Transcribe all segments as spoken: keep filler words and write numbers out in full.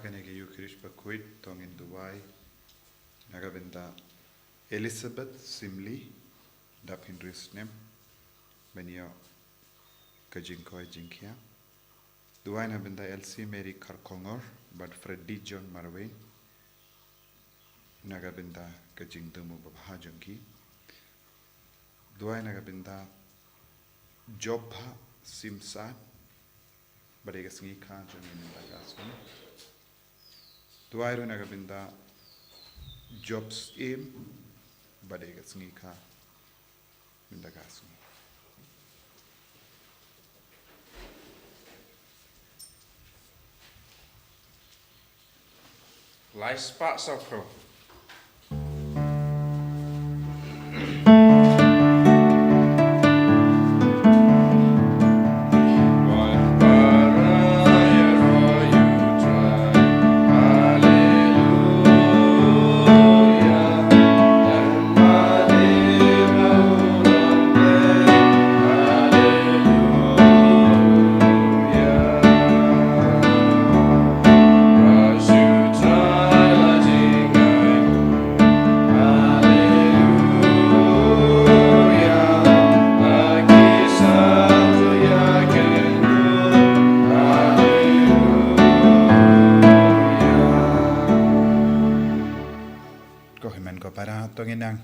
Kane ka Eucharist bakhuid to ngin duwai na ka bynta Elizabeth Simli, dap hynriew snem, ban ïoh ka jingkoit jingkhiah. Duwai na ka bynta Elsie Mary Kharkongor bad Freddy John Marwein, na ka bynta ka jingthmu babha jong ki. Duwai na ka bynta Jopha Simsat, bad ïa ka sngi kha jong ngi mynta ka sngi. Duwai ruh na ka bynta Job Syiem, bad ïa ka sngi kha mynta ka sngi. Lai spah saw phew. Ko hynmen ko para, to ngin nang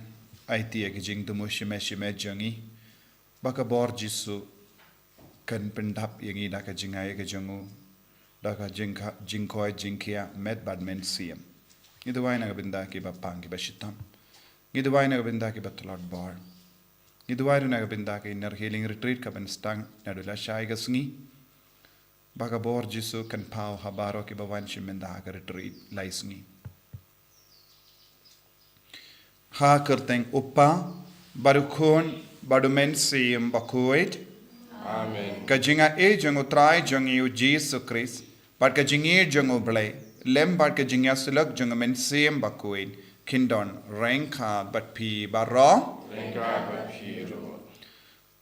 aiti ïa ki jingthmu shimet shimet jong ngi, ba ka bor Jisu kan pyndap ïa ngi da ka jingai ka jong u, da ka jingkha-, jingkoit jingkhiah met bad mynsiem. Ngi duwai na ka bynta kiba pang kiba shitom. Ngi duwai na ka bynta kiba tlot bor. Ngi duwai ruh na ka bynta ka Inner Healing Retreat kaban sdang naduh lashai ka sngi, ba ka bor Jisu kan paw ha baroh kiba wan shimet ha ka retreat lai sngi. Ha ka kyrteng U Kpa, bad U Khun, bad U Mynsiem Bakhuid. Amen. Ka jingaiei jong U Trai jong ngi U Jisu Khrist, bad ka jingïeit jong U Blei, lem bad ka jingïasyllok jong U Mynsiem Bakhuid, kin don ryngkat bad phi baroh. Ryngkat bad phi ruh.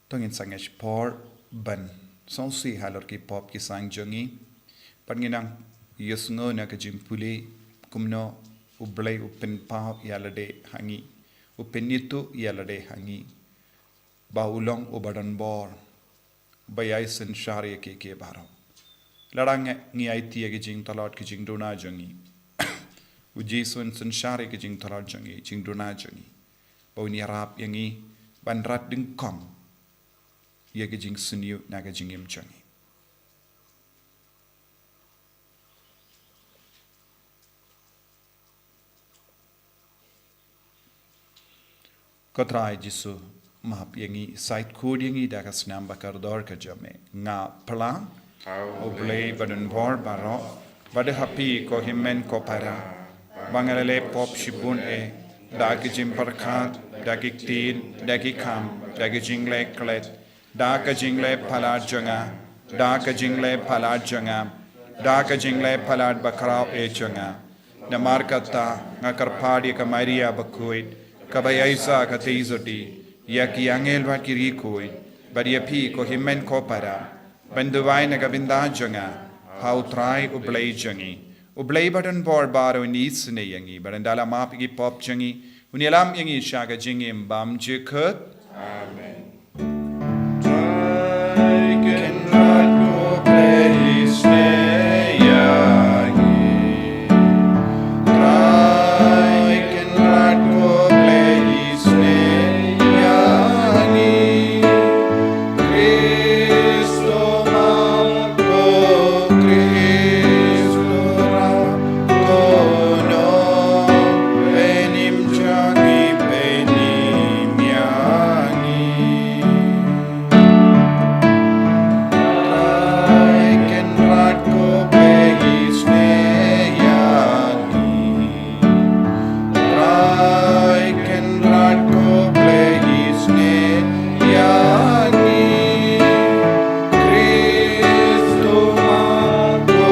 To ngin sa ngeit por ban sngewsih halor ki pop ki sang jong ngi. Bad ngin nang ïohsngew na ka jingpule kumno U Blei u pynpaw ïa lade ha ngi, u pynïathuh ïa lade ha ngi, ba u long uba don bor, ba ïai synshar ïa kiei kiei baroh. Lada ngi, ngi aiti ïa ki jingtlot ki jingduna jong ngi, U Jisu un synshar ïa ki jingtlot jong ngi, jingduna jong ngi, ba un ïarap ïa ngi ban rat dyngkong ïa ki jingsniew na ka jingim jong ngi. Ko Trai Jisu, map ïa ngi, sait khuid ïa ngi da ka snam ba kordor ka jong me. Nga phla ha U Blei badonbor baroh, bad ha phi ko hynmen ko para, ba nga la leh pop shibun eh, da ki jingpyrkhat, da ki ktien, da ki kam, da ki jingleh klet, da ka jingleh palat jong nga, da ka jingleh palat jong nga, da ka jingleh palat bakhraw eh jong nga. Namar kata nga kyrpad ïa ka Maria bakhuid, kaba ïaishah ka theisotti, ïa ki angel bad ki riewkhuid, bad ïa phi ko hynmen ko para, ban duwai na ka bynta jong nga ha U Trai U Blei jong ngi. U Blei badonbor baroh un isynei ïa ngi, bad un da la map ïa ki pop jong ngi, un ïalam ïa ngi sha ka jingim bymjukut. Amen. Trai Kynrad ko Blei isynei ïa ngi. Trai Kynrad ko Blei isynei ïa ngi. Khrist u map ko, Khrist u rah ko, nongpynim jong ngi, pynim ïa ngi. Trai Kynrad ko Blei isynei ïa ngi. Trai Kynrad ko Blei isynei ïa ngi. Khrist u map ko,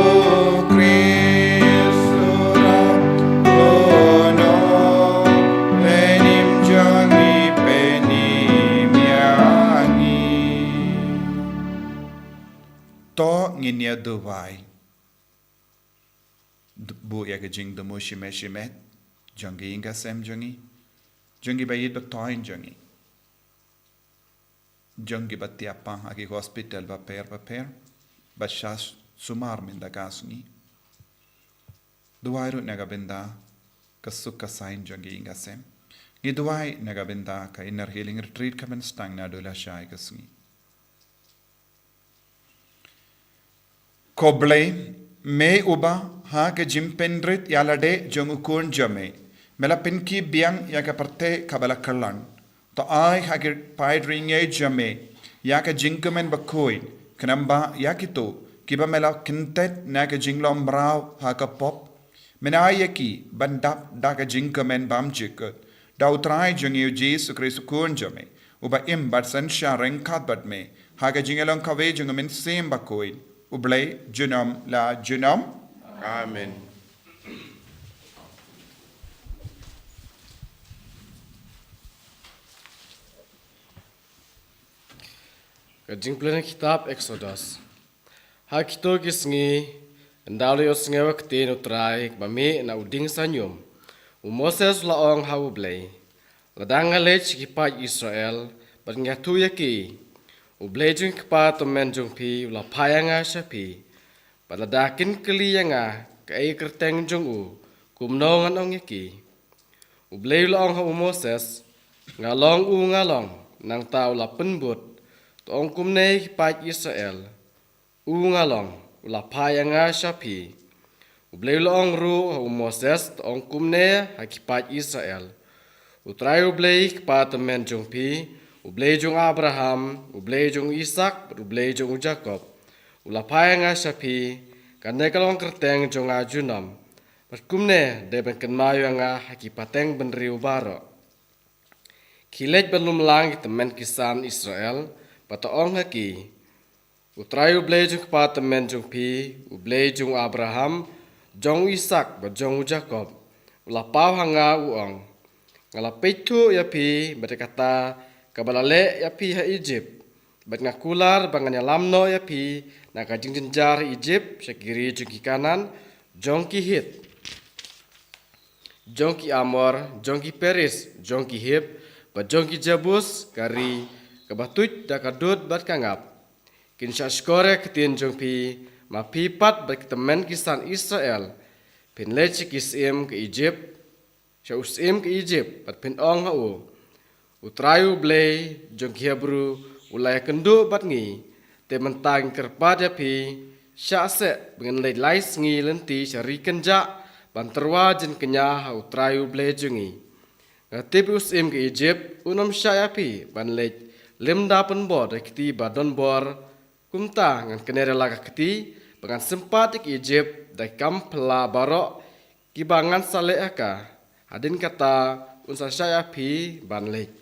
Khrist u rah ko, nongpynim jong ngi, pynim ïa ngi. To ngin ïa duwai. buh ïa ka jingdum shimet shimet jong ki ïing ka sem jong ngi, jong ki ba ïeit ba thoiñ jong ngi, jong ki ba thiah pang ha ki hospital bapher bapher, ba shah sumar mynta ka sngi. Duwai ruh na ka bynta ka suk ka saiñ jong ki ïing ka sem. Ngi duwai na ka bynta ka Inner Healing Retreat ka ban sdang naduh lashai ka sngi. Ko Blei, me uba ha ka jingpynrit ïa lade jong u Khun jong me, me la pynkhiah biang ïa ka pyrthei kaba la kyllon. To ai ha ki paid ri ngi jong me ïa ka jingkmen bakhuid, khnang ba ïa kito kiba me la kyntait na ka jinglong mraw ha ka pop, men ai ïa ki ban dap da ka jingkmen bymjukut da U Trai jong ngi U Jisu Khrist u Khun jong me, uba im bad synshar ryngkat bad me ha ka jingïalong kawei jong U Mynsiem Bakhuid, U Blei junom la junom. Amen. Ka jingpule na kitab Exodus. Ha kito ki sngi, ynda u la ïohsngew ïa ka ktien U Trai kaba mih na u dieng saiñium, u Moses u la ong ha U Blei, lada nga leit sha ki paid Israel bad nga ïathuh ïa ki, U Blei jong ki kpa tymmen jong phi u la phah ïa nga sha phi, bad lada kin kylli ïa nga kaei ka kyrteng jong u, kumno ngan ong ïa ki? U Blei u la ong ha u Moses, nga long u nga long. Nangta u la pynbud, to ong kumne ïa ki paid Israel, u nga long, u la phah ïa nga sha phi. U Blei u la ong ruh ha u Moses, to ong kumne ha ki paid Israel, U Trai U Blei ki kpa tymmen jong phi, U Blei jong u Abraham, U Blei jong u Isak bad U Blei jong u Jakob, u la phah ïa nga sha phi. Kane ka long kyrteng jong nga junom. Bad kumne dei ban kynmaw ïa nga ha ki pateng bynriew baroh. Khie leit ban lumlang ïa ki tymmen ki san Israel, bad to ong ha ki, U Trai U Blei jong ki kpa tymmen jong phi, U Blei jong u Abraham, jong u Isak bad jong u Jakob, u la paw ha nga, u ong, nga la peit thuh ïa phi bad ïa kata kaba la leh ïa phi ha Ijipt, bad nga kular ba ngan ïalam noh ïa phi na ka jingjynjar ha Ijipt sha ki ri jong ki Kanaan, jong ki Hit, jong ki Amor, jong ki Periz, jong ki Hiv bad jong ki Jebus, ka ri kaba tuid da ka dud bad ka ngap. Kin shah shkor ïa ka ktien jong phi, ma phi pat bad ki tymmen ki san Israel, phin leit sha ki syiem ka Ijipt, sha u syiem ka Ijipt, bad phin ong ha u, U Trai U Blei jong ki Hebru u la ïakynduh bad ngi, te mynta ngi kyrpad ïa phi, shah seh ba ngin leit lai sngi lynti sha ri kynjah ban tyrwa jingkñia ha U Trai U Blei jong ngi. Nga tip u syiem ka Ijipt un ym shah ïa phi ban leit lymda pynbor da ki kti ba don bor. Kumta ngan kner ïa la ka kti ba ngan sympat ïa ki Ijipt da ki kam phylla baroh kiba ngan sa leh ha ka. Hadien kata un sa shah ïa phi ban leit.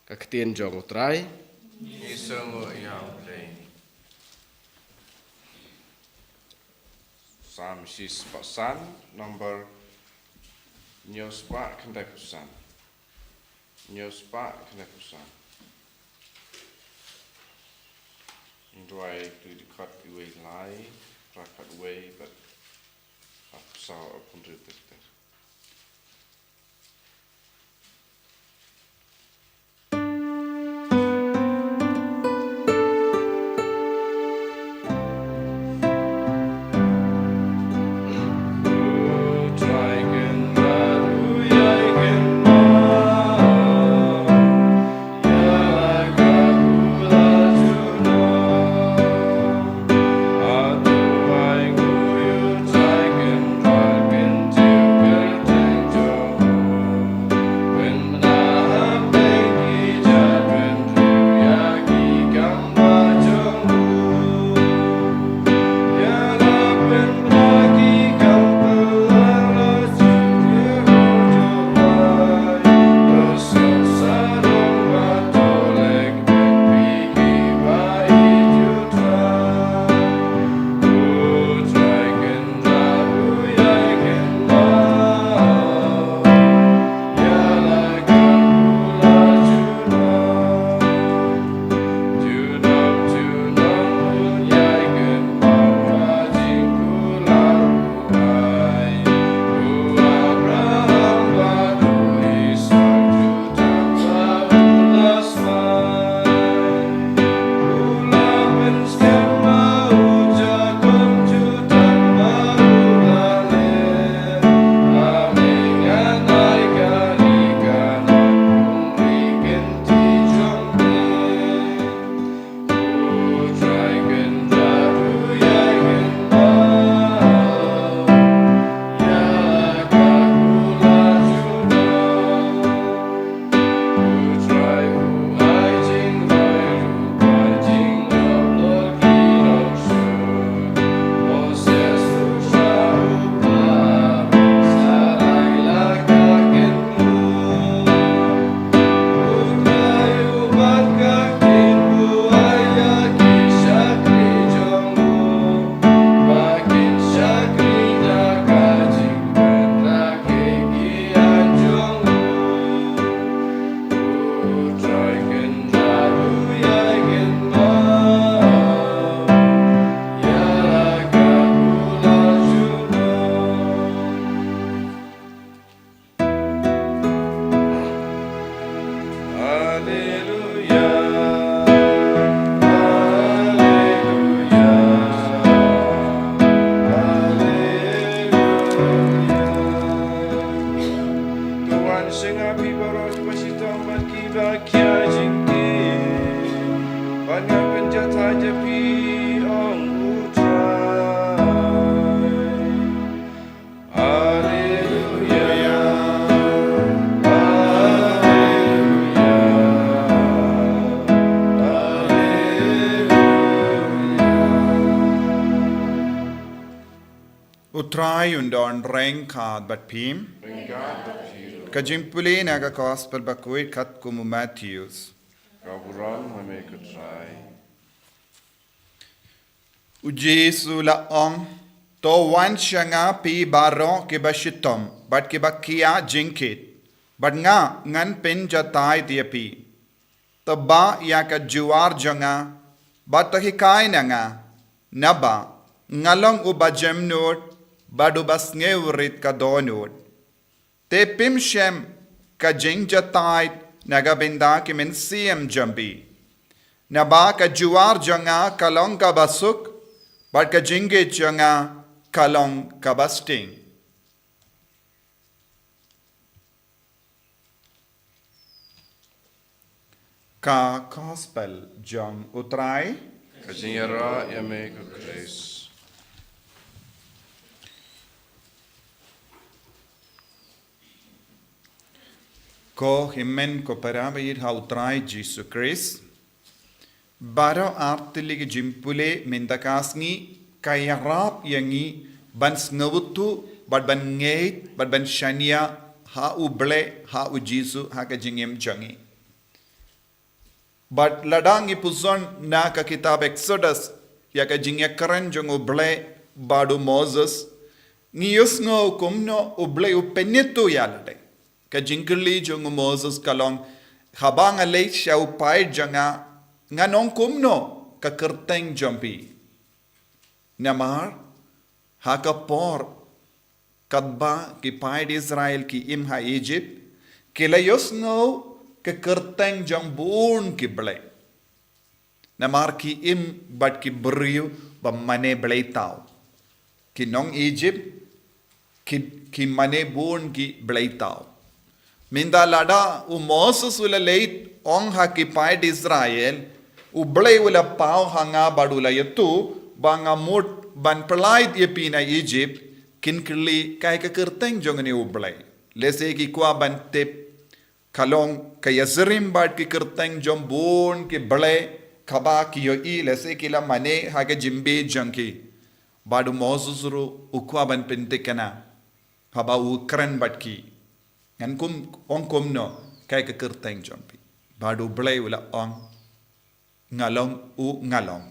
Ka ktien jong U Trai. Ngi sngewnguh ïa U Blei. Salm shispah san, number hynñiew spah khyndai phew san. Hynñiew spah khyndai phew san. Ngi duwai tu dkhot iwei lai, phra khat wei bad arphew saw, arphew hynriew ter ter. Nga pynjatai ïa phi, ong U Trai. Alleluia. Alleluia. Alleluia. U Trai un don ryngkat bad phi. Ryngkat bad phi ruh. Ka jingpule na ka Gospel bakhuid katkum u Mathaios. Ka burom ha me ko Trai. U Jisu u la ong, to wan sha nga phi baroh kiba shitom bad kiba kiar jingkit, bad nga ngan pynjatai ïa phi. To bah ïa ka juar jong nga bad to hikai na nga, naba nga long uba jemnud bad uba sngewrit ka dohnud. Te phim shem ka jingjatai na ka bynta ki mynsiem jong phi. Naba ka juar jong nga ka long kaba suk, bad ka jingkit jong nga ka long kaba sting. Ka Gospel jong U Trai. Ka jingïaroh ïa me ko Khrist. Ko hynmen ko para ba ïeit ha U Trai Jisu Khrist. Baroh artylli ki jingpule mynta ka sngi ka ïarap ïa ngi ban sngewthuh bad ban ngeit bad ban shaniah ha U Blei, ha U Jisu, ha ka jingim jong ngi. Bad lada ngi pyrshang na ka kitab Exodus ïa ka jingïakren jong U Blei bad u Moses, ngi ïohsngew kumno U Blei u pynithuh ïa lade. Ka jingkylli jong u Moses ka long, haba nga leit sha u paid jong nga, ngan ong kumno ka kyrteng jong phi. Namar ha ka por katba ki paid Israel ki im ha Egypt, ki la ïohsngew ka kyrteng jong bun ki blei. Namar ki im bad ki briew ba mane blei thaw. Ki nong Egypt ki, ki mane bun ki blei thaw. Mynta lada u Moses u la leit ong ha ki paid Israel, U Blei u la paw ha nga bad u la ïathuh ba nga mut ban pyllait ïa phi na Egypt, kin kylli kaei ka kyrteng jong une U Blei. Lehse ki kwah ban tip ka long ka ïasyriem bad ki kyrteng jong bun ki blei kaba ki ïohi, lehse ki la mane ha ka jingim jong ki. Bad u Moses ruh u kwah ban pynthikna haba u kren bad ki. Ngan kum, ong kumno kaei ka kyrteng jong phi. Bad U Blei u la ong, nga long u nga long.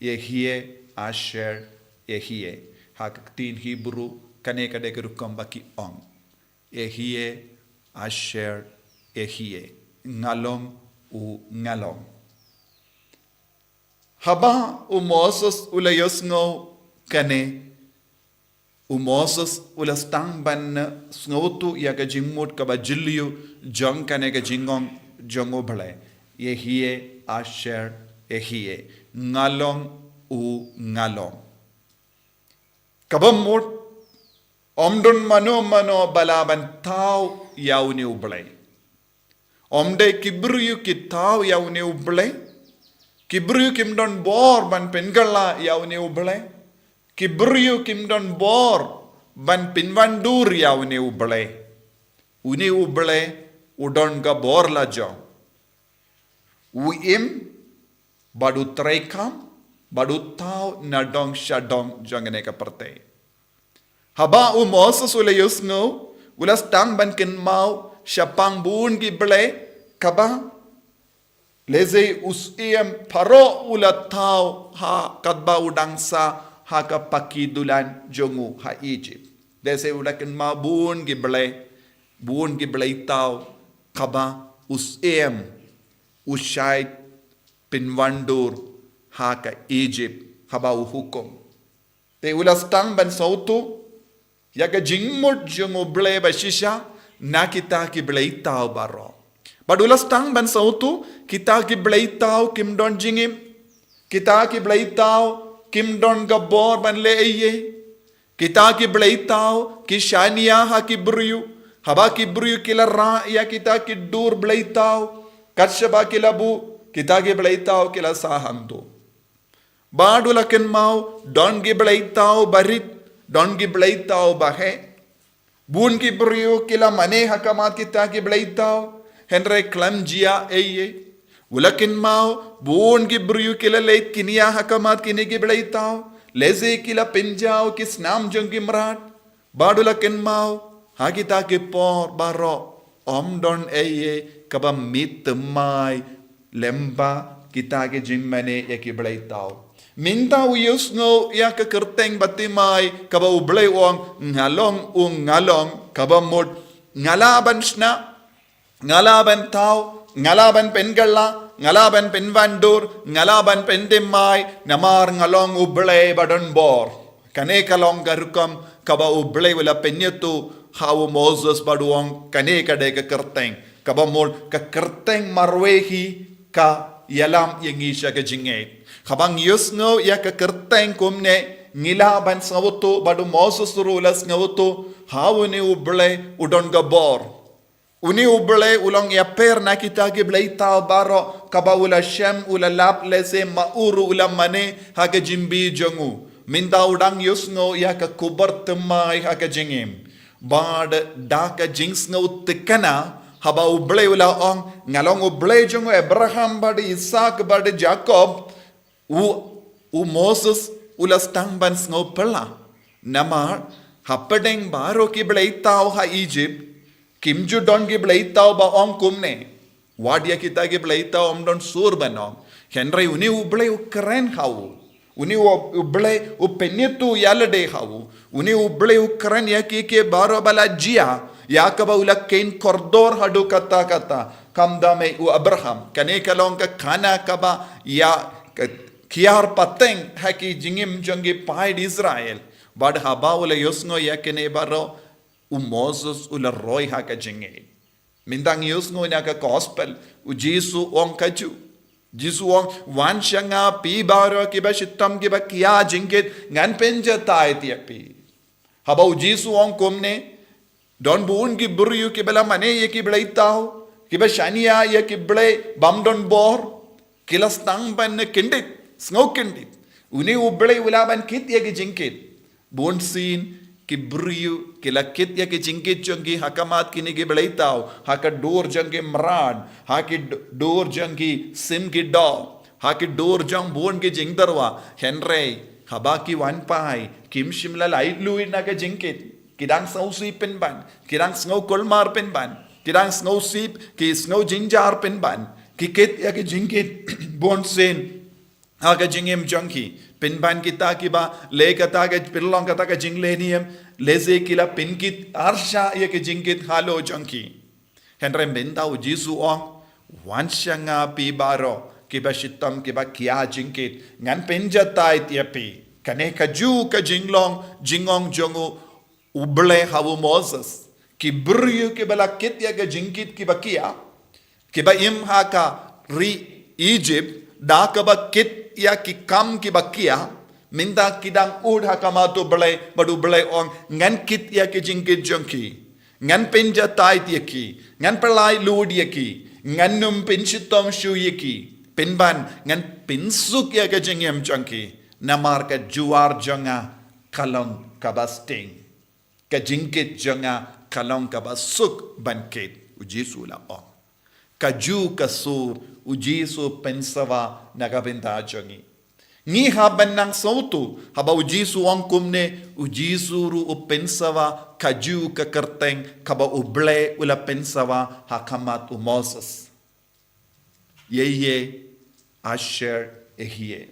Ehyeh asher ehyeh. Ha ka ktien Hebrew kane ka dei ka rukom ba ki ong. Ehyeh asher ehyeh. Nga long u nga long. Haba u Moses u la ïohsngew kane, u Moses u la sdang ban sngewthuh ïa ka jingmut kaba jylliew jong kane ka jingong jong U Blei. Ehyeh asher ehyeh. Nga long u nga long. Kaba mut, ym don mano mano ba lah ban thaw ïa une U Blei. Ym dei ki briew ki thaw ïa une U Blei. Ki briew kim don bor ban pynkylla ïa une U Blei. Ki briew kim don bor ban pynwandur ïa une U Blei. Une U Blei u don ka bor lajong. U im bad u treikam bad u thaw na dong sha dong jong kane ka pyrthei. Haba u Moses u la ïohsngew, u la sdang ban kynmaw shaphang bun ki blei kaba lehse u syiem Pharaoh u la thaw ha katba u dang sah ha ka paki dulan jong u ha Egypt. Lehse u la kynmaw bun ki blei, bun ki blei thaw kaba u syiem u shait pynwandur ha ka Egypt haba u hukum. Te u la sdang ban sngewthuh ïa ka jingmut jong U Blei ba shisha na kita ki blei thaw baroh. Bad u la sdang ban sngewthuh kita ki blei thaw kim don jingim. Kita ki blei thaw kim don ka bor ban leh ei ei. Kita ki blei thaw ki shaniah ha ki briew. Haba ki briew ki la rah ïa kita ki dur blei thaw, kat shaba ki la buh, Kita ki bleitaw ki la sah hangto. Bad u la kynmaw, don ki bleitaw barit, don ki bleitaw baheh. Bun ki briew ki la mane ha khmat kita ki bleitaw, hynrei khlem jia ei ei. U la kynmaw, bun ki briew ki la leit kñia ha khmat kine ki bleitaw, lehse ki la pynjaw ki snam jong ki mrad. Bad u la kynmaw, ha kita ki por baroh, ym don ei ei kaba mih thymmai lyngba kita ki jingmane ïa ki bleitaw. Mynta u ïohsngew ïa ka kyrteng bathymmai kaba U Blei u ong, nga long u, nga long, kaba mut, nga lah ban shna, nga lah ban thaw, nga lah ban pynkylla, nga lah ban pynwandur, nga lah ban pynthymmai, namar nga long U Blei ba don bor. Kane ka long ka rukom kaba U Blei u la pynïathuh ha u Moses bad u ong, kane ka dei ka kyrteng. Kaba mut ka kyrteng marwei hi ka ïalam ïa ngi sha ka jingngeit. Haba ngi ïohsngew ïa ka kyrteng kumne, ngi lah ban sngewthuh bad u Moses ruh u la sngewthuh, ha une U Blei u don ka bor. Une U Blei u long ïapher na kita ki bleitaw baroh, kaba u la shem, u la lap, lehse ma u ruh u la mane ha ka jingim jong u. Mynta u dang ïohsngew ïa ka khubor thymmai ha ka jingim. Bad da ka jingsngew thikna, haba U Blei u la ong, nga long U Blei jong u Abraham bad Isak bad Jakob, u, u Moses u la sdang ban sngew phylla. Namar, hapdeng baroh ki bleitaw ha Egypt, kim ju don ki bleitaw ba ong kumne, wat ïa kita ki bleitaw, ym don sur ban ong. Hynrei une U Blei u kren ha u. Une U, U Blei u pynïathuh ïalade ha u. Une U Blei u kren ïa ki, ki baroh ba la jia, ïa kaba u la kheiñ kordor haduh katta katta. Khamtam eh u Abraham. Kane ka long ka khana kaba ïa ka kiar pateng ha ki jingim jong ki paid Israel. Bad haba u la ïohsngew ïa kine baroh, u Moses u la roi ha ka jingngeit. Mynta ngi ïohsngew na ka gospel, u Jisu u ong kajuh. Jisu u ong, wan sha nga phi baroh kiba shitom kiba khia jingkit, ngan pynjatai ïa phi. Haba u Jisu u ong kumne, don bun ki briew kiba la mane ïa ki bleitaw, kiba shaniah ïa ki blei bym don bor, ki la sdang ban kyndit, sngew kyndit. Une U Blei u lah ban kit ïa ki jingkit. Bunsien ki briew ki la kit ïa ki jingkit jong ki ha khmat kine ki bleitaw, ha ka dur jong ki mrad, ha ki d-, dur jong ki sim ki doh, ha ki dur jong bun ki jingtyrwa, hynrei haba ki wan phai, kim shym la laitluid na ka jingkit. Ki dang sngewsih pynban, ki dang sngew kulmar pynban, ki dang sngewsih, ki sngew jynjar pynban, ki kit ïa ki jingkit bunsien ha ka jingim jong ki. Pynban kita kiba leh kata ka, pynlong kata ka jingleh niam, lehse ki la pynkit arshah ïa ka jingkit halor jong ki. Hynrei mynta u Jisu u ong, wan sha nga phi baroh kiba shitom kiba khia jingkit, ngan pynjatai ïa phi. Kane kajuh ka jinglong jingong jong u U Blei ha u Moses. Ki briew kiba la kit ïa ka jingkit kiba khia, kiba im ha ka ri Egypt, da kaba kit ïa ki kam kiba khia, mynta ki dang ud ha khmat u Blei, bad u Blei u ong, ngan kit ïa ki jingkit jong ki. Ngan pynjatai ïa ki, ngan pyllait luid ïa ki, ngan nym pynshitom shuh ïa ki. Pynban, ngan pynsuk ïa ka jingim jong ki. Namar ka jwar jong nga ka long kaba sting. Ka jingkit jong nga ka long kaba suk ban kit, u Jisu u la ong. Kajuh ka sur u Jisu u pynsawa na ka bynta jong ngi. Ngi hap ban nang sngewthuh, haba u Jisu u ong kumne, u Jisu ruh u pynsawa kajuh ka kyrteng kaba u Blei u la pynsawa ha khmat u Moses. Yeye asher ehie.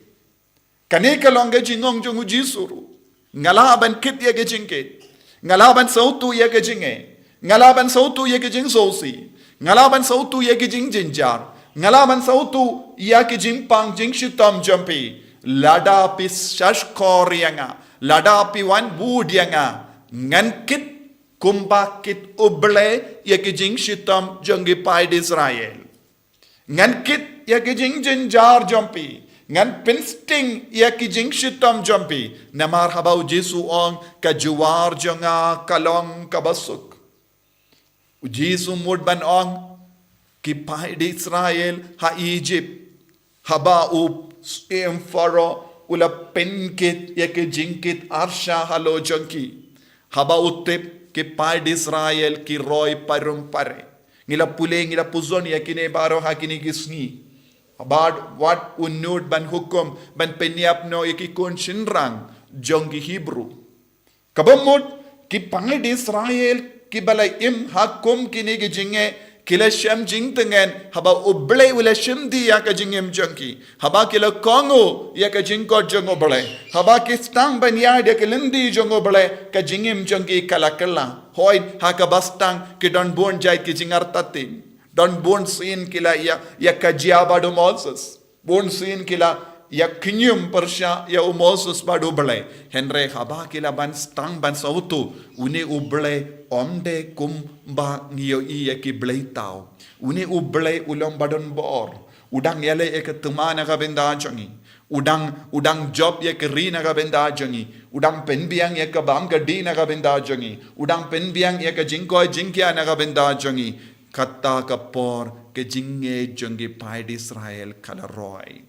Kane ka long ka jingong jong u Jisu ruh. Nga lah ban kit ïa ka jingkit. Nga lah ban sngewthuh ïa ka jingeh. Nga lah ban sngewthuh ïa ka jingsngewsih. Nga lah ban sngewthuh ïa ka jingjynjar. Nga lah ban sngewthuh ïa ka jingpang jingshitom jong phi. Lada phi shahshkor ïa nga. Lada phi wan bud ïa nga. Ngan kit kumba kit u Blei ïa ka jingshitom jong ki paid Israel. Ngan kit ïa ki jingjynjar jong phi. Ngan pynsting ïa ki jingshitom jong phi. Namar haba u Jisu u ong ka jwar jong nga ka long kaba suk. U Jisu u mut ban ong ki paid Israel ha Egypt. Haba u syiem Pharaoh u la pynkit ïa ki jingkit arsha halor jong ki, haba u tip ki paid Israel ki roi parum pare. Ngi la pule, ngi la puzon ïa kine baroh ha kine ki sngi. Haba wat u nud ban hukum, ban pynïap noh ïa ki khun shynrang jong ki Hebru. Kaba mut, ki paid Israel kiba la im ha kum kine ki jingeh, ki la shem jingtngen, haba U Blei u la shim die ïa ka jingim jong ki. Haba ki la kohnguh ïa ka jingkhot jong U Blei, haba ki sdang ban ïaid ïa ka lynti jong U Blei, ka jingim jong ki ka la kylla. Hooid, ha kaba sdang ki don bun jait ki jingartatien. Don bun sien ki la ïa, ïa ka jia bad u Moses. Bun sien ki la ïa khñium pyrshah ïa u Moses bad U Blei. Hynrei haba ki la ban sdang ban sngewthuh, une U Blei um dei kumba ngi ïohi ïa ki blei thaw. Une U Blei u long ba don bor. U dang ïaleh ïa ka thma na ka bynta jong ngi. U dang, u dang jop ïa ka ri na ka bynta jong ngi. U dang pynbiang ïa ka bam ka dih na ka bynta jong ngi. U dang pynbiang ïa ka jingkoit jingkhiah na ka bynta jong ngi. Kata ka por ka jingngeit jong ki paid Israel ka la roi.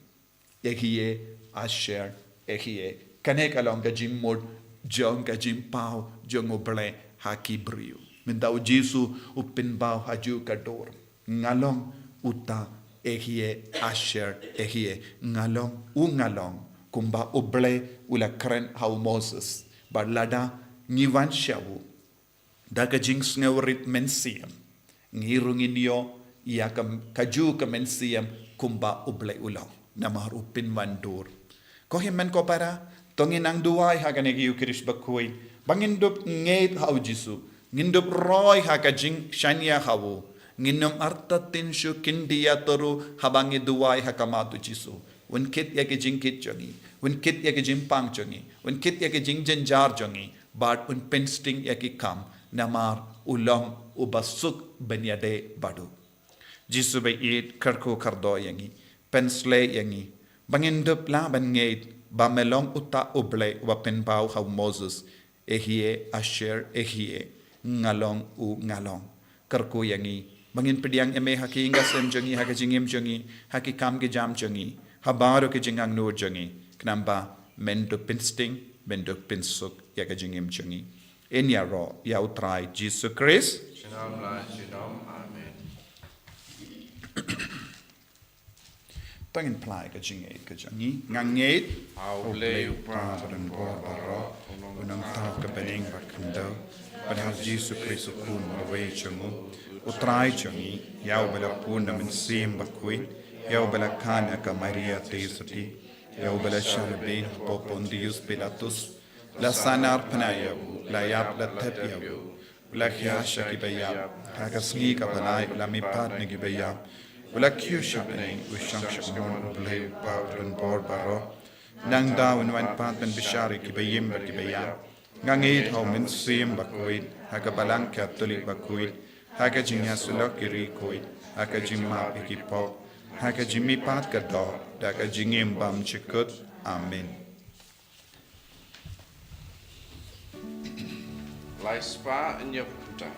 Ehie asher ehie. Kane ka long ka jingmut jong ka jingpaw jong U Blei ha ki briew. Mynta U Jisu u pynpaw ha ju ka dur. Nga long uta ehie asher ehie. Nga long u nga long. Kumba U Blei u la kren ha u Moses. Bad lada ngi wan sha u da ka jingsngewrit mynsiem, ngi ruh ngin ïoh ïa ka, ka ju ka mynsiem kumba U Blei u long. Namar u pynwan dur. Ko hynmen ko para, to ngin nang duwai ha kane ka Ïukharist bakhuid ba ngin dup ngeit ha u Jisu. Ngin dup roi ha ka jingshaniah ha u. Ngin ym artatien shuh khyndiat ruh haba ngi duwai ha khmat u Jisu. Un kit ïa ki jingkit jong ngi. Un kit ïa ki jingpang jong ngi. Un kit ïa ki jingjynjar jong ngi. Bad un pynsting ïa ki kam. Namar u long uba suk ban ïadei bad u. Jisu ba ïeit, kyrkhu kyrdoh ïa ngi. Pynshlei ïa ngi. Ba ngin dup lah ban ngeit ba me long uta U Blei uba pynpaw ha u Moses. Ehie asher ehie, nga long u nga long. Kyrkhu ïa ngi ba ngin pdiang ïa me ha ki ïing ki sem jong ngi, ha ka jingim jong ngi, ha ki kam ki jam jong ngi, ha baroh ki jingangnud jong ngi. Khnang ba men dup pynsting, men dup pynsuk ïa ka jingim jong ngi. Yn ïaroh ïa u Trai Jisu Khrist. Junom la junom. Amen. To ngin phla ïa ka jingngeit ka jong ngi. Nga ngeit ha U Blei u Kpa badonbor baroh, u Nongthaw ka bneng ba khyndew, bad ha U Jisu Khrist u Khun marwei jong u, u Trai jong ngi, ïa uba la pun na u Mynsiem Bakhuid, ïa uba la kha na ka Maria Theisotti, ïa uba la shah rymbeiñ hapoh Pontius Pilatus, la sahnarphna ïa u, la ïap la thied ïa u, u la khia sha ki baïap, ha ka sngi kaba lai u la mihpat na ki baïap, u la kiew sha bneng, u shong sha kmon U Blei u Kpa badonbor baroh. Nangta un wan pat ban bishar ïa ki baïm bad ki baïap. Nga ngeit ha u Mynsiem Bakhuid, ha ka Balang Katholik bakhuid, ha ka jingïasyllok ki riewkhuid, ha ka jingmap ïa ki pop, ha ka jingmihpat ka doh, da ka jingim bymjukut. Amen. Lai spah hynñiew phew khyndai.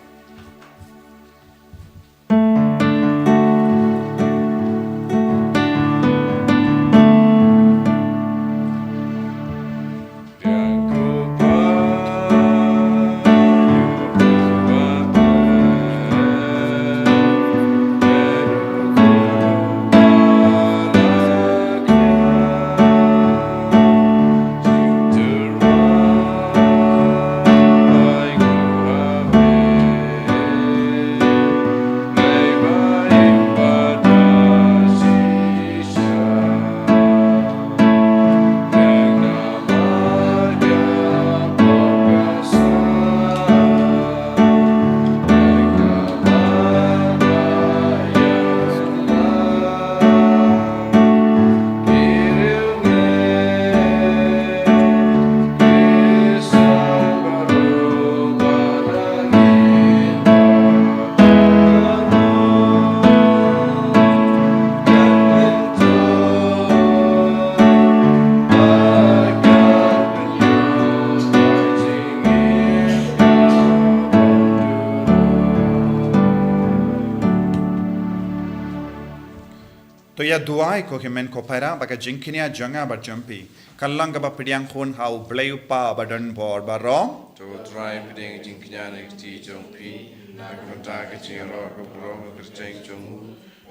Ïa duwai ko hynmen ko para ba ka jingkñia jong nga bad jong phi kan long kaba pdiang hun ha U Blei U Kpa Badonbor baroh. To U Trai pdiang jingkñia na ka kti jong phi, na ka bynta ka jingïaroh ka burom ka kyrteng jong u,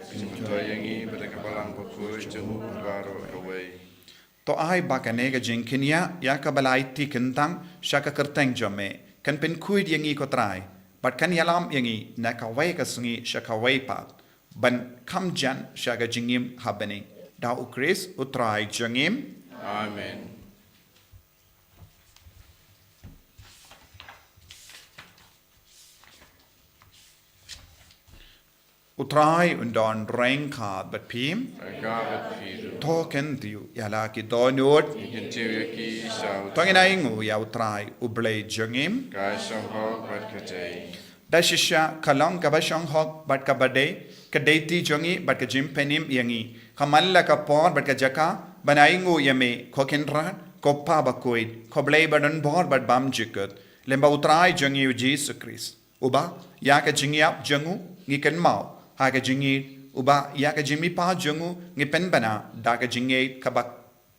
ka jingmyntoi ïa ngi bad ka balang bakhuid jong u baroh kawei. To ai ba kane ka jingkñia ïa kaba la aiti kyntang sha ka kyrteng jong me kan pynkhuid ïa ngi ko Trai, bad kan ïalam ïa ngi na kawei ka sngi sha kawei pat, ban kham jan sha ka jingim ha bneng. Da U Khrist U Trai jong ngi. Amen. U Trai un don ryngkat bad phi. Ryngkat bad phi ruh. To kyntiew ïa la ki dohnud. Ngi kyntiew ïa ki sha U Trai. To ngin ainguh ïa U Trai U Blei jong ngi. Ka shong hok bad ka dei. Da shisha ka long kaba shong hok bad kaba dei, ka dei ti jong ngi bad ka jingpynim ïa ngi, ka man la ka por bad ka jaka ban ainguh ïa me, ko Kynrad, ko Kpa bakhuid, ko Blei badonbor bad bymjukut, lem bad U Trai jong ngi U Jisu Khrist. Uba ïa ka jingïap jong u ngi kynmaw ha ka jingïeit, uba ïa ka jingmihpat jong u ngi pynbna da ka jingïeit kaba,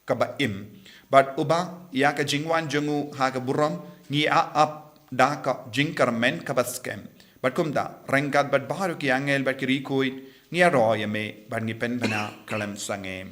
kaba im, bad uba ïa ka jingwan jong u ha ka burom ngi ap da ka jingkyrmen kaba skhem. Bad kumta ryngkat bad baroh ki angel bad ki riewkhuid ngi ïaroh ïa me bad ngi pynbna khlem sangeh.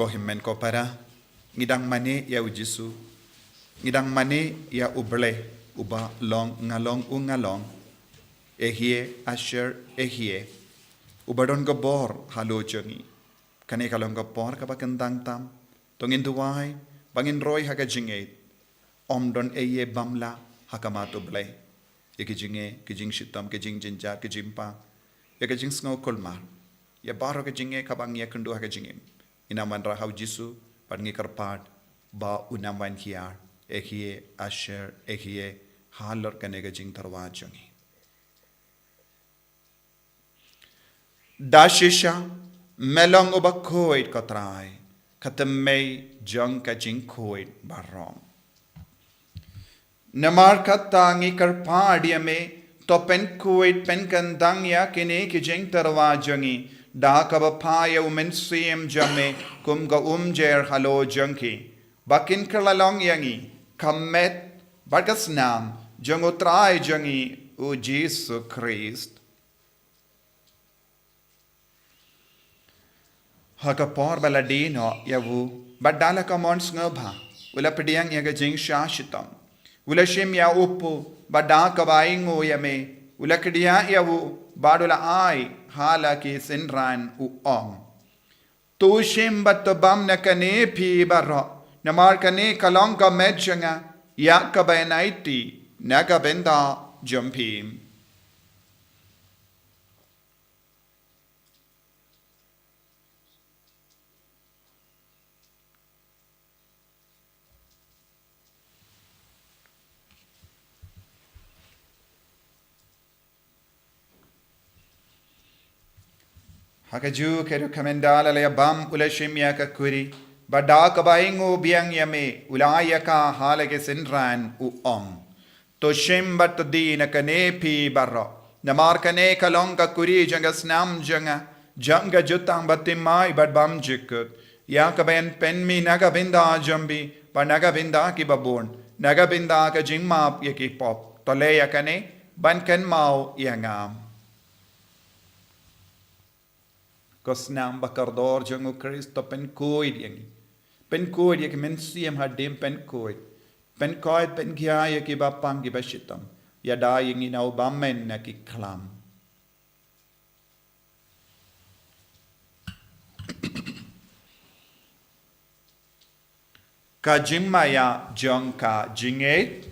Ko hynmen ko para, ngi dang mane ïa U Jisu, ngi dang mane ïa U Blei, uba long nga long u nga long, Ehyeh Asher Ehyeh, uba don ka bor halor jong ngi. Kane ka long ka por kaba kyntang tam. To ngin duwai ba ngin roi ha ka jingïeit. Ym don ei ei bym lah ha khmat U Blei. Ïa ki jingeh, ki jingshitom, ki jingjynjar, ki jingpang, ïa ki jingsngew kulmar, ïa baroh ki jingeh kaba ngi ïakynduh ha ka jingim, ngin ym wanrah ha U Jisu, bad ngi kyrpad ba un ym wan hiar, Ehyeh Asher Ehyeh, halor kane ka jingtyrwa jong ngi. Da shisha me long uba khuid ko Trai, ka tymmen jong ka jingkhuid baroh. Namar kata ngi kyrpad ïa me, to pynkhuid pynkyndang ïa kine ki jingtyrwa jong ngi da kaba phah ïa U Mynsiem jong me kum ka umjer halor jong ki, ba kin kylla long ïa ngi ka met bad ka snam jong U Trai jong ngi U Jisu Khrist. Ha ka por ba la die noh ïa u, bad da la ka mon sngewbha u la pdiang ïa ka jingshah shitom. U la shim ïa u kpu, bad da kaba ainguh ïa me u la kdiah ïa u, bad u la ai ha la ki synran, u ong: To shim bad to bam na kane phi baroh, namar kane ka long ka met jong nga, ïa kaba yn aiti na ka bynta jong phi. Ha kajuh ka ruh, ka mynta la la ïa bam, u la shim ïa ka kuri, bad da kaba ainguh biang ïa me u la ai ïa ka ha la ki synran, u ong: To shim bad to die na kane phi baroh, namar kane ka long ka kuri jong ka snam jong nga, jong ka jutang bathymmai bad bymjukut, ïa kaba yn pynmih na ka bynta jong phi bad na ka bynta kiba bun. na ka bynta ka jingmap ïa ki pop. To leh ïa kane ban kynmaw ïa nga. Ko snam ba kordor jong U Khrist, to pynkhuid ïa ngi. Pynkhuid ïa ki mynsiem hadien pynkhuid. Pynkhuid pynkhia ïa ki bapang ki bashitom. Ïada ïa ngi na u bymman na ki khlam. Ka jingmaïa jong ka jingngeit.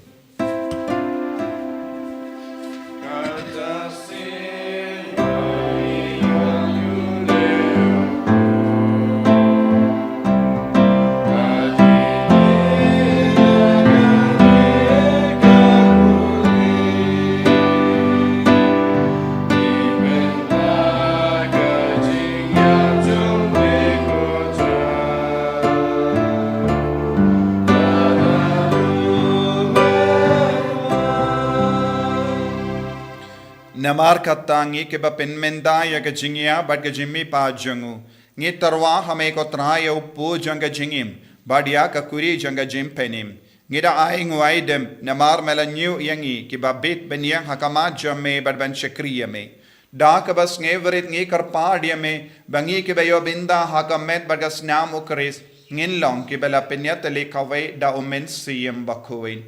Namar kata ngi kiba pynmynta ïa ka jingïa bad ka jingmihpat jong u, ngi tyrwa ha me ko Trai ïa u pud jong ka jingim bad ïa ka kuri jong ka jingpynim. Ngi da ai nguaidem namar me la ñiew ïa ngi kiba bit ban ïeng ha khmat jong me bad ban shakri ïa me. Da kaba sngewrit ngi kyrpad ïa me ba ngi kiba ïoh bynta ha ka met bad ka snam U Khrist ngin long kiba la pynïatylli kawei da U Mynsiem Bakhuid.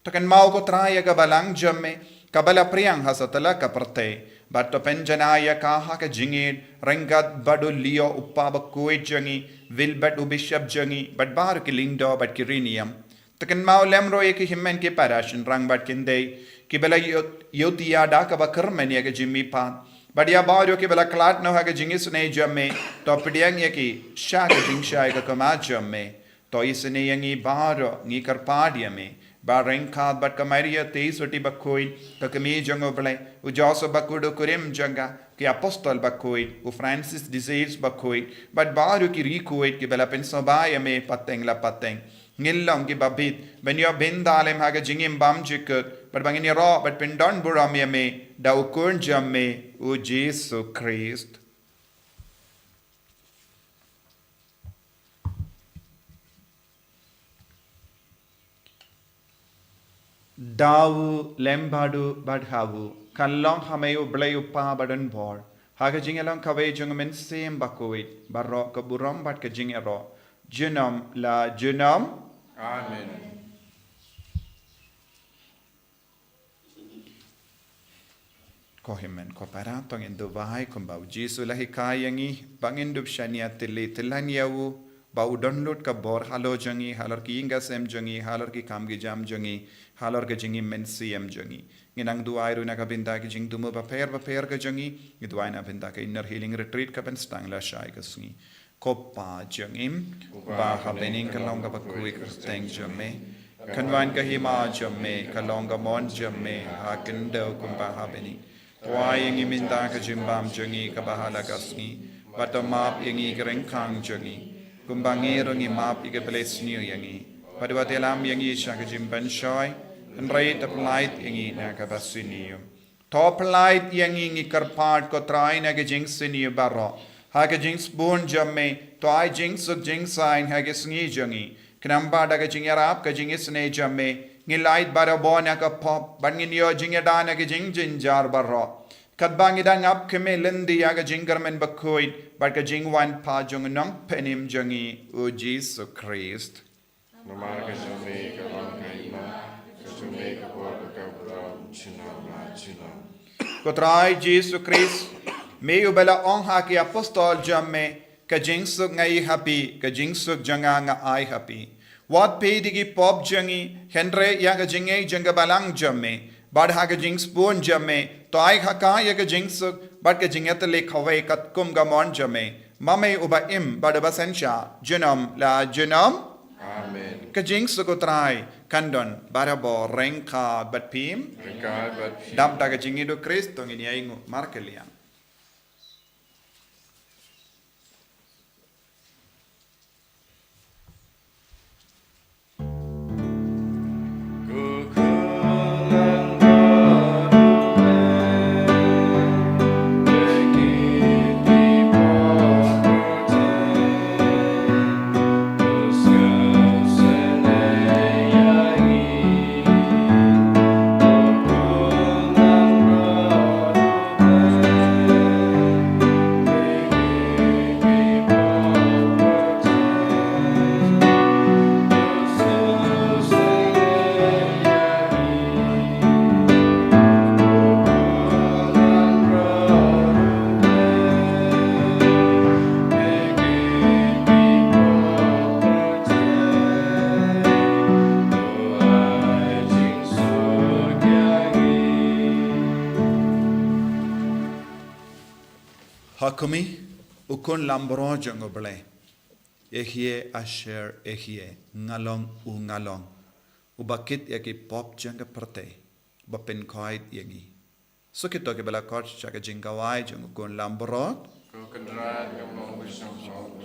To kynmaw ko Trai ïa ka balang jong me kaba la phriang ha satlak ka pyrthei, bad to pynjanai ïa ka ha ka jingïeit ryngkat bad u Leo u kpa bakhuid jong ngi, Wilbert u bishop jong ngi, bad baroh ki lyngdoh bad ki riewniam. To kynmaw lem ruh ïa ki hynmen ki para shynrang bad ki khyndai kiba la ïoh, ïohthiah da kaba kyrmen ïa ka jingmihpat. Bad ïa baroh kiba la khlad noh ha ka jingisynei jong me, to pdiang ïa ki sha ka jingshai ka khmat jong me. To isynei ïa ngi baroh, ngi kyrpad ïa me ba ryngkat bad ka Maria Theisotti bakhuid, ka kmie jong U Blei, u Joseph bakhuid u kurim jong ka, ki apostol bakhuid, u Francis de Sales bakhuid, bad baroh ki riewkhuid kiba la pynsngewbha ïa me pateng la pateng. Ngin long kiba bit ban ïoh bynta lem ha ka jingim bymjukut, bad ba ngin ïaroh bad pyndonburom ïa me da u Khun jong me, u Jisu Khrist. Da u lem bad u bad ha u, kan long ha me U Blei U Kpa badonbor, ha ka jingïalong kawei jong U Mynsiem Bakhuid, baroh ka burom bad ka jingïaroh junom la junom. Amen. Ko hynmen ko para, to ngin duwai kumba u Jisu u la hikai ïa ngi, ba ngin dup shaniah tylli tyllan ïa u, ba u don lut ka bor halor jong ngi, halor ki ïing ki sem jong ngi, halor ki kam ki jam jong ngi, halor ka jingim mynsiem jong ngi. Ngin nang duwai ruh na ka bynta ki jingthmu bapher bapher ka jong ngi, ngi duwai na bynta ka Inner Healing Retreat kaban sdang lashai ka sngi. Ko Pa jong ngi, uba ha bneng, ka long ka bakhuid ka kyrteng jong me. Kan wan ka hima jong me, ka long ka mon jong me, ha khyndew kumba ha bneng. To ai ïa ngi mynta ka jingbam jong ngi kaba ha la ka sngi. Bad to map ïa ngi ki ryngkang jong ngi, kumba ngi ruh ngi map ïa kiba la sniew ïa ngi. Bad wat ïalam ïa ngi sha ka jingpynshoi, hynrei to pyllait ïa ngi na kaba sniew. To pyllait ïa ngi, ngi kyrpad ko Trai, na ka jingsniew baroh. Ha ka jingsbun jong me, to ai jingsuk jingsaiñ ha ka sngi jong ngi. Khnang ba da ka jingïarap ka jingisynei jong me, ngin lait barabor na ka pop, bad ngin ïoh jingïada na ka jingjynjar baroh. Katba ngi dang ap khmih lynti ïa ka jingkyrmen bakhuid, bad ka jingwan pat jong u Nongpynim jong ngi, u Jisu Khrist. Namar ka jong me ka long ka hima, ka jong me ka bor bad ka burom, junom la junom. Ko Trai Jisu Khrist, me uba la ong ha ki apostol jong me, ka jingsuk nga ai ha phi, ka jingsuk jong nga nga ai ha phi. Wat peit ïa ki pop jong ngi, hynrei ïa ka jingngeit jong ka balang jong me. Bad ha ka jingsbun jong me, to ai ha ka ïa ka jingsuk, bad ka jingïatylli kawei katkum ka mon jong me. Ma me uba im bad uba synshar junom la junom. Amen. Ka jingsuk u Trai kan don barabor ryngkat bad phi. Ryngkat bad phi. Dap da ka jingïeit u Khrist to ngin ïainguh markylliang. Kumi, u khun lambrot jong U Blei. Ehie asher ehie, nga long u nga long. Uba kit ïa ki pop jong ka pyrthei, ba pynkhuid ïa ngi. Sa kito kiba la khot sha ka jingkhawai jong u khun lambrot. Ko Kynrad, ngam long ba shong shnong,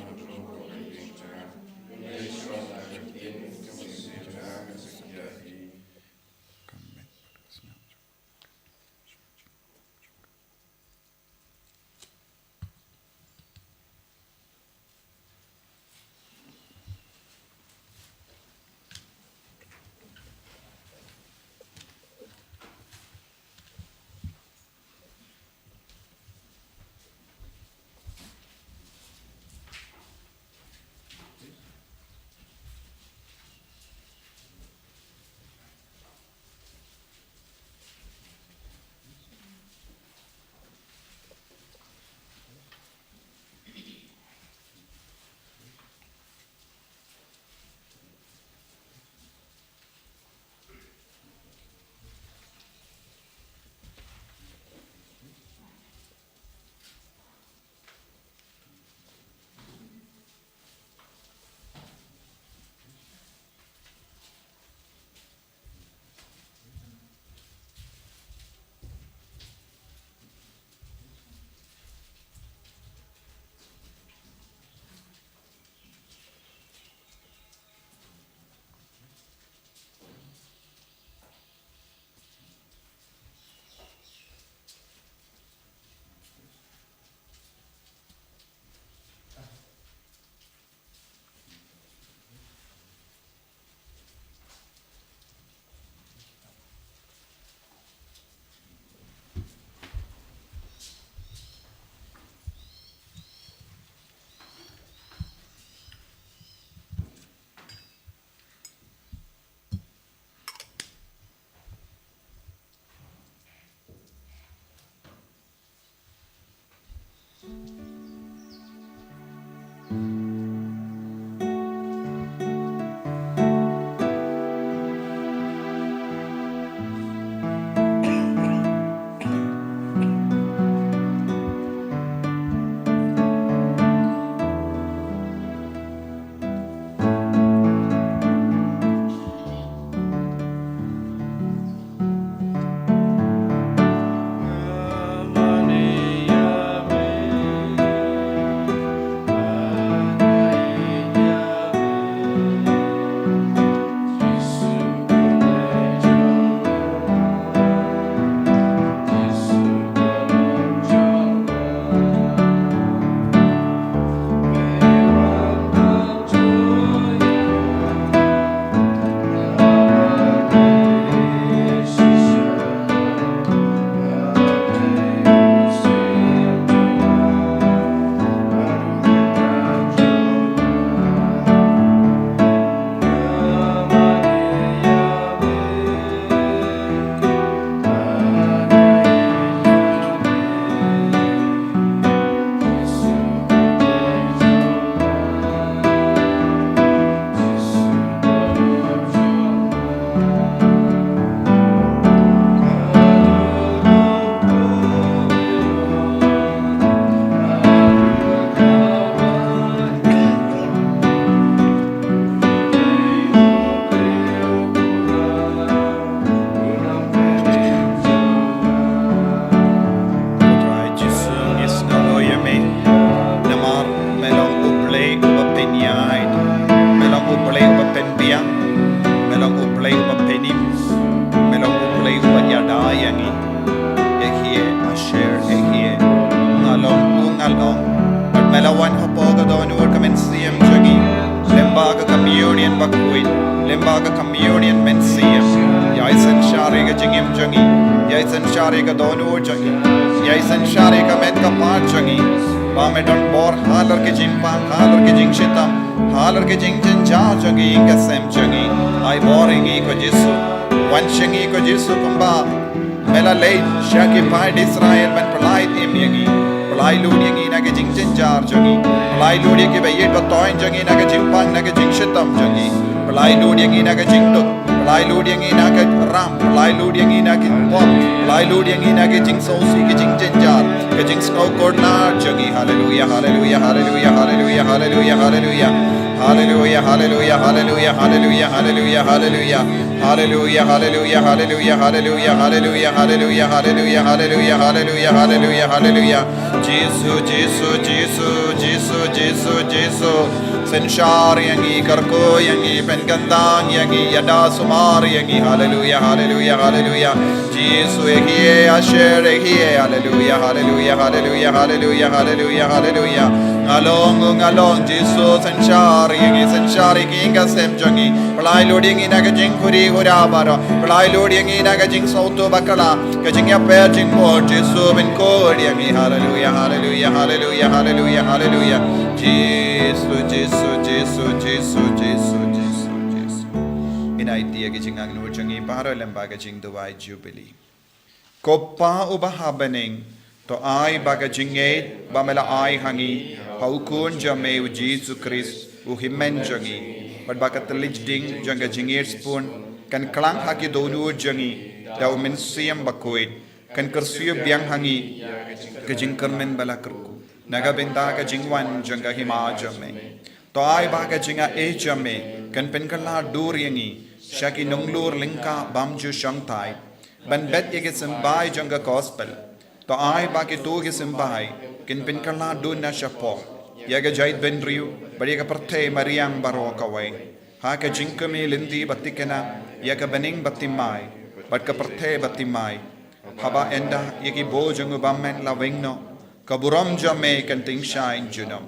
Trai Jisu, ngi sngewnguh ïa me. Namar me long U Blei uba pynïaid, me long U Blei uba pynbiang, me long U Blei uba pynim, me long U Blei uba ïada ïa ngi. Ehie asher ehie, nga long u nga long. Bad me la wan hapoh ka dohnud ka mynsiem jong ngi, lyngba ka communion bakhuid, lyngba ka communion mynsiem. Ïai synshar ïa ka jingim jong ngi, ïai synshar ïa ka dohnud jong ngi, ïai synshar ïa ka met ka phad jong ngi. Ba me don bor halor ki jingpang, halor ki jingshitom, halor ki jingjynjar jong ngi, ïa ka sem jong ngi. Ai bor ïa ngi ko Jisu. Wan sha ngi ko Jisu kumba me la leit sha ki paid Israel ban pyllait im ïa ngi. Pyllait lut ïa ngi na ki jingjynjar jong ngi. Pyllait lut ïa kiba ïeit ba toiñ jong ngi na ki jingpang, na ki jingshitom jong ngi. Pyllait lut ïa ngi na ki jingduk. Pynlait lut ïa ngi na ka ram, pynlait lut ïa ngi na ki pop, pynlait lut ïa ngi na ka jingsngewsih, ka jingjynjar, ka jingsngew kordor jong ngi. Haleluya, haleluya, haleluya, haleluya, haleluya. Haleluya, haleluya, haleluya, haleluya, haleluya, haleluya. Haleluya, haleluya, haleluya, haleluya, haleluya, haleluya, haleluya, haleluya, haleluya, haleluya, haleluya. Jisu, Jisu, Jisu, Jisu, Jisu, Jisu. Synshar ïa ngi, kyrkhu ïa ngi, pynkyntang ïa ngi, ïada sumar ïa ngi. Haleluya, haleluya, haleluya. Jisu, eh, eh, asher, eh, eh, haleluya, haleluya, haleluya, haleluya, haleluya, haleluya. Nga long, nga long, Jisu, synshar ïa ngi, synshar ïa ngi, ka sem jong ngi. Pynlait lut ïa ngi na ka jingkhuri khura baroh. Pynlait lut ïa ngi na ka jingsngewthuh bakla, ka jingïapher jingmut, Jisu, pynkhuid ïa ngi. Haleluya, haleluya, haleluya, haleluya, haleluya. Jisu, Jisu, Jisu, Jisu, Jisu, Jisu, Jisu. Ngin ïaid ïa ka jingangnud jong ngi baroh lem bad ka jingduwai Jubili. Ko Pa uba ha bneng, to ai ba ka jingngeit ba me la ai ha ngi ha u Khun jong me u Jisu Khrist, u Hynmen jong ngi, bad ba ka thylliej ding jong ka jingngeit sbun kan klang ha ki dohnud jong ngi da u Mynsiem Bakhuid, kan kyrsiew biang ha ngi ka jingkyrmen ba la kyrkhu na ka bynta ka jingwan jong ka Hima jong me. To ai ba ka jingaiei jong me kan pynkylla dur ïa ngi sha ki nonglur lyngkha bymjukshongthait ban bet ïa ki symbai jong ka Gospel. To ai ba kito ki symbai kin pynkylla duna shapoh ïa ka jaitbynriew bad ïa ka pyrthei mariang baroh kawei, ha ka jingkmen lynti ba thikna ïa ka bneng ba thymmai bad ka pyrthei ba thymmai, haba ynda ïa ki bor jong u bymmen la weng noh, ka burom jong me kan tyngshaiñ junom.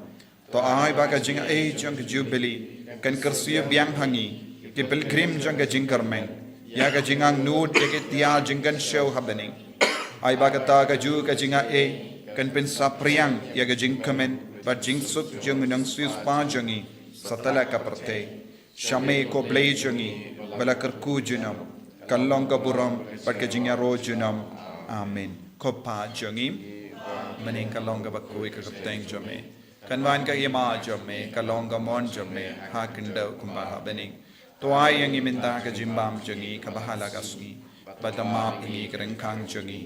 To ai ba ka jingaiei jong ka Jubili kan kyrsiew biang ha ngi ki pilgrim jong ka jingkyrmen ïa ka jingangnud ïa ki tiar jingkynshew ha bneng. Ai ba kata kajuh ka jingaiei kan pynsaphriang ïa ka jingkmen bad jingsuk jong u Nongsiewspah jong ngi satlak ka pyrthei. Sha me ko Blei jong ngi ba la kyrkhu junom, kan long ka burom bad ka jingïaroh junom. Amen. Ko Pa jong ngi, bneng, kan long kaba khuid ka kyrteng jong me. Kan wan ka hima jong me, kan long ka mon jong me ha khyndew kumba ha bneng. To ai ïa ngi mynta ka jingbam jong ngi kaba ha la ka sngi. Bad to map ïa ngi ki ryngkang jong ngi,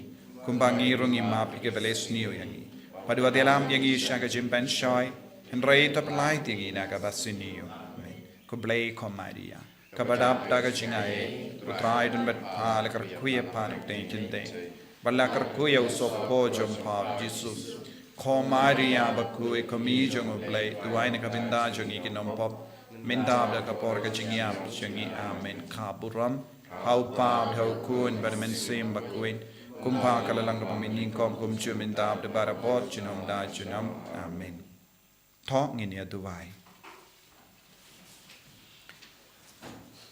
kumba ngi ruh ngi map ïa kiba leh sniew ïa ngi. Bad wat ïalam ïa ngi sha ka jingpynshoi, hynrei to pynlait ïa ngi na kaba sniew. Amen. Ko Blei, ko Maria kaba dap da ka jingaiei, u Trai u don bad pha, la kyrkhu ïa pha na pdeng ki kynthei bad la kyrkhu ïa u sohphoh jong pha u Jisu. Ko Maria bakhuid, ko Kmie jong u Blei, duwai na ka bynta jong ngi ki nongpop, mynta bad ha ka por ka jingïap jong ngi. Amen. Ka burom ha u Pa bad ha u Khun bad ha u Mynsiem Bakhuid, kumba ka la long ha kaba mynnyngkong, kumjuh mynta bad barabor, junom la junom. Amen. To ngin ïa duwai.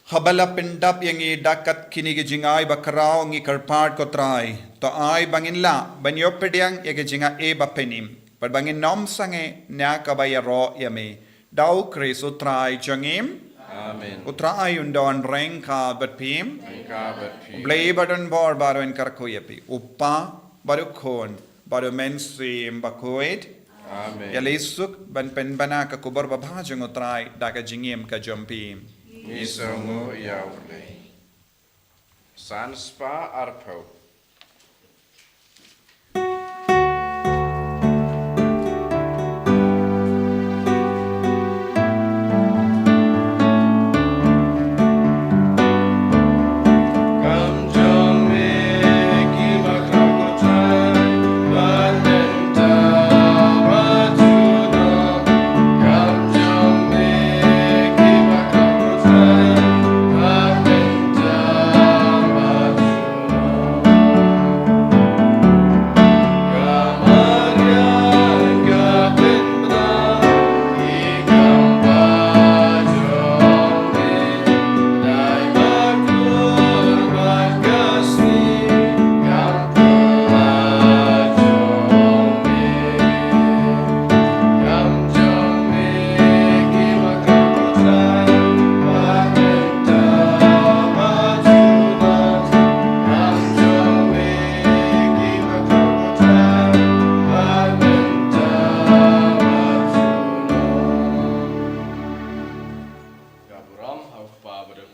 Haba la pyndap ïa ngi da kat kine ki jingai bakhraw, ngi kyrpad, ko Trai, to ai ba ngin lah ban ïoh pdiang ïa ka jingaiei ba phin im bad ba ngin ym sangeh na kaba ïaroh ïa me. Da u Khrist u Trai jong ngi. Amen. U Trai un don ryngkat bad phi. Ryngkat bad phi. U Blei ba don bor baroh un kyrkhu ïa phi, u Pa bad u Khun bad u Mynsiem Bakhuid. Amen. Ïa lei suk ban pynbna ka khubor babha jong u Trai da ka jingim ka jong phi. Ngi sngewnguh ïa u Blei. San spah arphew.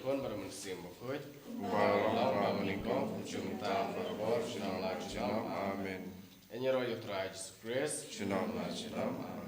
Khun bad Mynsiem Bakhuid. Uba long ba mynnyngkong, kumjuh mynta, barabor, junom la junom. Amen. Ïa ngi ïaroh ïa U Trai Jisu Khrist. Junom la junom. Amen.